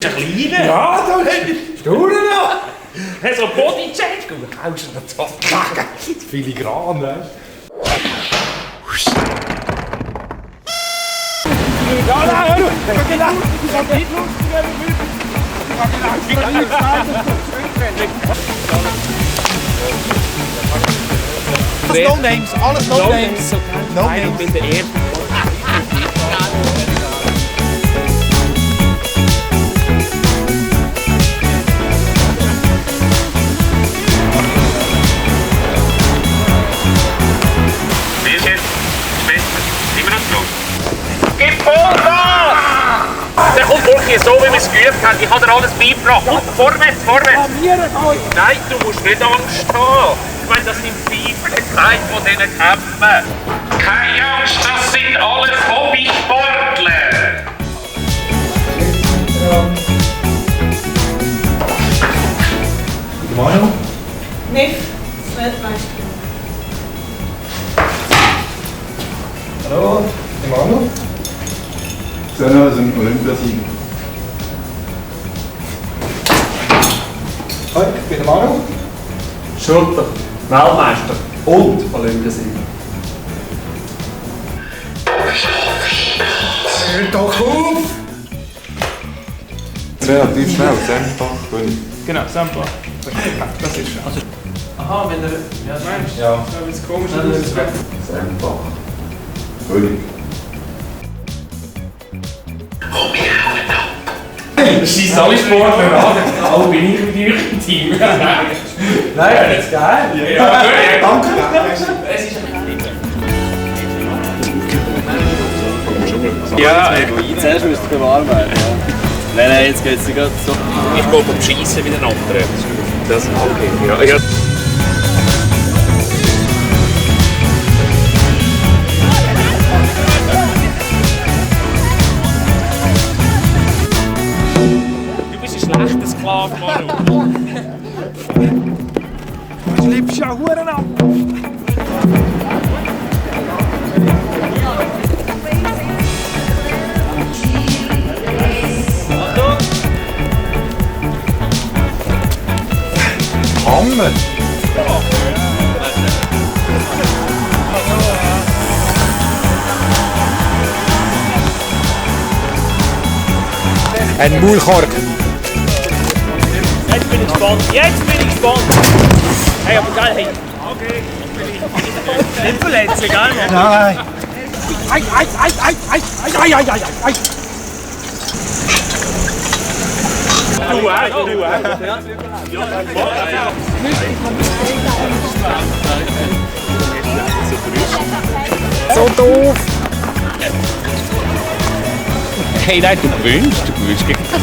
Ein kleiner? Ja, da ist du noch! Hey, so ein Bodycheck. Und dann haust du das ab. Das Filigran, weißt du? Ja, nein, hör auf! Ich hab nicht lustig, alles No Names, alles No Names. No Names. Ich bin der Erste. Gib Vollgas! Der kommt wirklich so, wie wir es geübt haben. Ich habe dir alles beigebracht. Und vorwärts, vorwärts! Nein, du musst nicht Angst haben. Ich meine, das sind Pfeifen, kein von denen kämpfen. Keine Angst, das sind alles Hobbysportler. Manu? Nicht Weltmeister. Hallo, Manu? Senna ist ein Olympiasieger. Hi, ich bin der Manu. Schulter, Weltmeister und Olympiasieger. Hör doch auf! Relativ schnell, Sempach, König. Genau, Sampa. Das ist schon. Also, aha, wenn er. Ja, meinst du? Ja. Das ist komisch, dass es weg. Sempach, König. Das schießt alle Sportler an. Oh, bin ich mit dir im Team? Nein, jetzt geil. Ja, Danke. Es ist Ja, zuerst müsst ihr warm werden. Ja. Nein, jetzt geht es gerade so. Ich gehe beim Schiessen wie ein anderer. Das ist okay. Ja. Du bist ein schlechter Sklave, Manu. Du schleppst ja Huren ab. Hammer! Ein Maulkorb! Jetzt bin ich gespannt. Jetzt bin ich gespannt. Hey, aber geil, hey. Okay. Nicht verletzen, gell? Nein! Ei, ei, ei, ei, ei, ei, ei, ei, ei, ei. Du auch. So doof! Hey, nein, du gewünscht gegen das.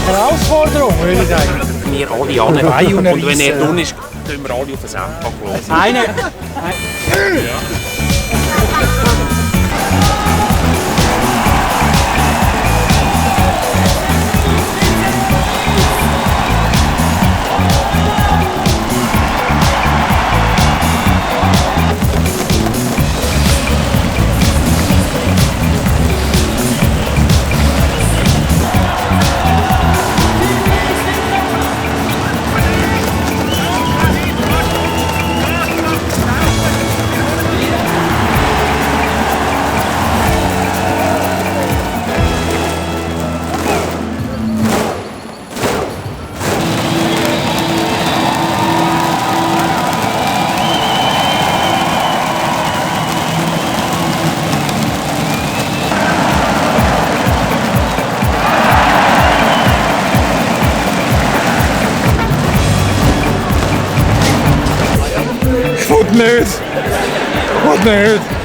Herausforderung, würde ich sagen. Wir alle an. Und wenn er drin ist, können wir alle auf den Sempach hören. Eine! Wat niet! Wat niet!